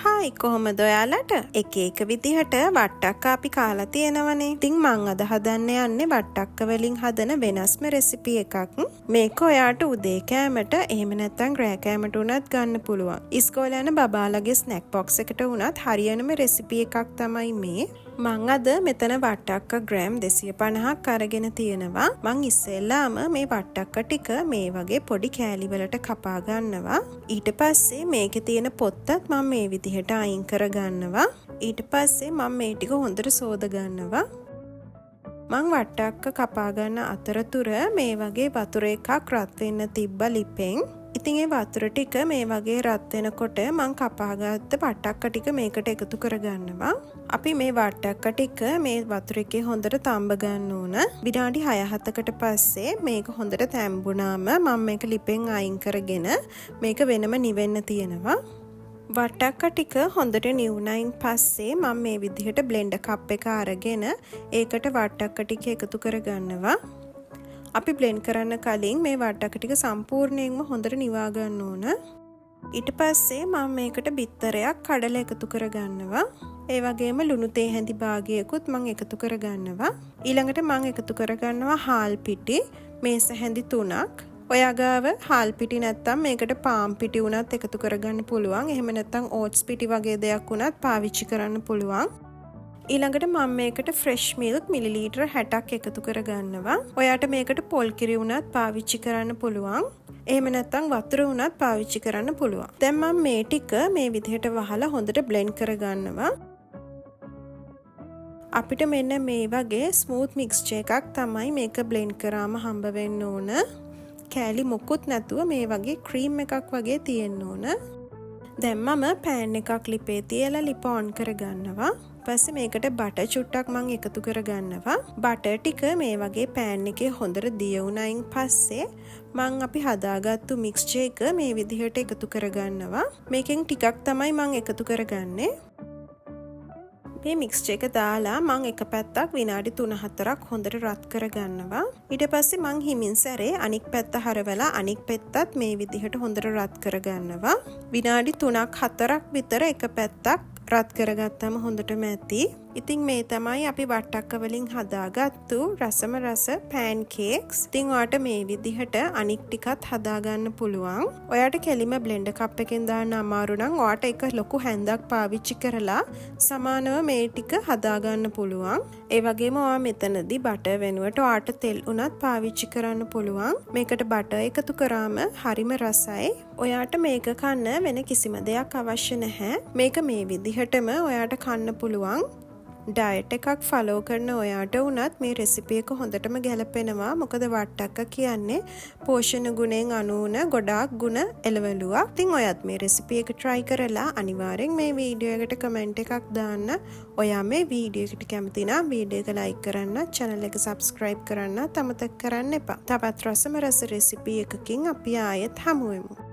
Hi, කොහොමද ඔයාලට? එක එක විදිහට වට්ටක්ක අපි කාලා තියෙනවනේ. ඉතින් මං අද හදන්න යන්නේ වට්ටක්ක වලින් හදන වෙනස්ම රෙසිපි එකක්. මේක ඔයාට උදේ කෑමට එහෙම නැත්නම් රෑ කෑමට උනත් ගන්න පුළුවන්. ඉස්කෝලේ යන බබාලගේ ස්නැක් බොක්ස් එකට උනත් හරියනම රෙසිපි එකක් තමයි මේ. මං අද මෙතන වට්ටක්ක ග්‍රෑම් 250ක් අරගෙන තියෙනවා. මං ඉස්සෙල්ලාම මේ වට්ටක්ක ටික මේ වගේ පොඩි කෑලි වලට කපා ගන්නවා. ඊට පස්සේ මේකේ තියෙන පොත්තත් මං මේ විදිහට අයින් කර ගන්නවා. ඊට පස්සේ මං මේ ටික හොඳට සෝද ගන්නවා. මං වට්ටක්ක කපා ගන්න අතරතුර මේ වගේ වතුර එකක් රත් වෙන්න තිබ්බ ලිපෙන්. ඉතින් ඒ වතුර ටික මේ වගේ රත් වෙනකොට මං කපාගත්ත වට්ටක්ක ටික මේකට එකතු කරගන්නවා. අපි මේ වට්ටක්ක ටික මේ වතුර එකේ හොඳට තම්බ ගන්න ඕන. විනාඩි 6-7කට පස්සේ මේක හොඳට තැම්බුනාම මම මේක ලිපෙන් අයින් කරගෙන මේක වෙනම නිවෙන්න තියෙනවා. වට්ටක්ක ටික හොඳට නිවුනයින් පස්සේ මම මේ විදිහට බ්ලෙන්ඩර් කප් එක අරගෙන ඒකට වට්ටක්ක ටික එකතු කරගන්නවා. අපි බ්ලෙන්ඩ් කරන්න කලින් මේ වට්ටක්ක ටික සම්පූර්ණයෙන්ම හොඳට නිවා ගන්න ඕන. ඊට පස්සේ මම මේකට බිත්තරයක් කඩලා එකතු කරගන්නවා. ඒ වගේම ලුණු තේ හැඳි භාගයකුත් මං එකතු කරගන්නවා. ඊළඟට මං එකතු කරගන්නවා හාල් පිටි මේස හැඳි 3ක්. ඔයා ගාව හාල් පිටි නැත්තම් මේකට පාන් පිටි වුණත් එකතු කරගන්න පුළුවන්. එහෙම නැත්තම් ඕට්ස් පිටි වගේ දෙයක් වුණත් පාවිච්චි කරන්න පුළුවන්. ඊළඟට මම මේකට ෆ්‍රෙෂ් මිල්ක් මිලිලීටර් 60ක් එකතු කරගන්නවා. ඔයාට මේකට පොල් කිරි වුණත් පාවිච්චි කරන්න පුළුවන්. එහෙම නැත්නම් වතුර වුණත් පාවිච්චි කරන්න පුළුවන්. දැන් මම මේ ටික මේ විදිහට වහලා හොඳට බ්ලෙන්ඩ් කරගන්නවා. අපිට මෙන්න මේ වගේ ස්මූත් මික්ස්චර් එකක් තමයි මේක බ්ලෙන්ඩ් කරාම හම්බ වෙන්න ඕන. කෑලි මොකුත් නැතුව මේ වගේ ක්‍රීම් එකක් වගේ තියෙන්න ඕන. දැන් මම පෑන් එකක් ලිපේ තියලා ලිප ඔන් කරගන්නවා. පස්සේ මේකට බටර් චුට්ටක් මං එකතු කරගන්නවා. බටර් ටික මේ වගේ පෑන් එකේ හොඳට දිය වුණයින් පස්සේ මං අපි හදාගත්තු මික්ස්චර් එක මේ විදිහට එකතු කරගන්නවා. මේකෙන් ටිකක් තමයි මං එකතු කරගන්නේ. මේ මික්ස්චර් එක දාලා මං එක පැත්තක් විනාඩි 3-4ක් හොඳට රත් කරගන්නවා. ඊට පස්සේ මං හිමින් සැරේ අනික් පැත්ත හරවලා අනික් පැත්තත් මේ විදිහට හොඳට රත් කරගන්නවා. විනාඩි 3ක් 4ක් විතර එක පැත්තක් රත් කරගත්තම හොඳටම ඇති. ඉතින් මේ තමයි අපි වට්ටක්ක වලින් හදාගත්තු රසම රස පෑන් කේක්ස්. ඉතින් ඔයාට මේ විදිහට අනික් ටිකත් හදාගන්න පුළුවන්. ඔයාට කෙලිම බ්ලෙන්ඩර් කප් එකෙන් දාන්න අමාරු නම් ඔයාට එක ලොකු හැන්දක් පාවිච්චි කරලා සමානව මේ ටික හදාගන්න පුළුවන්. ඒ වගේම ඔයා මෙතනදී බටර් වෙනුවට ඔයාට තෙල් උනත් පාවිච්චි කරන්න පුළුවන්. මේකට බටර් එකතු කරාම හරිම රසයි. ඔයාට මේක කන්න වෙන කිසිම දෙයක් අවශ්‍ය නැහැ. මේක මේ විදිහටම ඔයාට කන්න පුළුවන්. ඩයට් එකක් ෆලෝ කරන ඔයාට වුණත් මේ රෙසිපි එක හොඳටම ගැලපෙනවා. මොකද වට්ටක්ක කියන්නේ පෝෂණ ගුණයෙන් අනූන ගොඩාක් ගුණ එළවලුවක්. ඉතින් ඔයත් මේ රෙසිපි එක try කරලා අනිවාර්යෙන් මේ වීඩියෝ එකට කමෙන්ට් එකක් දාන්න. ඔයා මේ වීඩියෝ එකට කැමති නම් වීඩියෝ එක ලයික් කරන්න, channel එක subscribe කරන්න අමතක කරන්න එපා. තවත් රසම රස රෙසිපි එකකින් අපි ආයෙත් හමු වෙමු.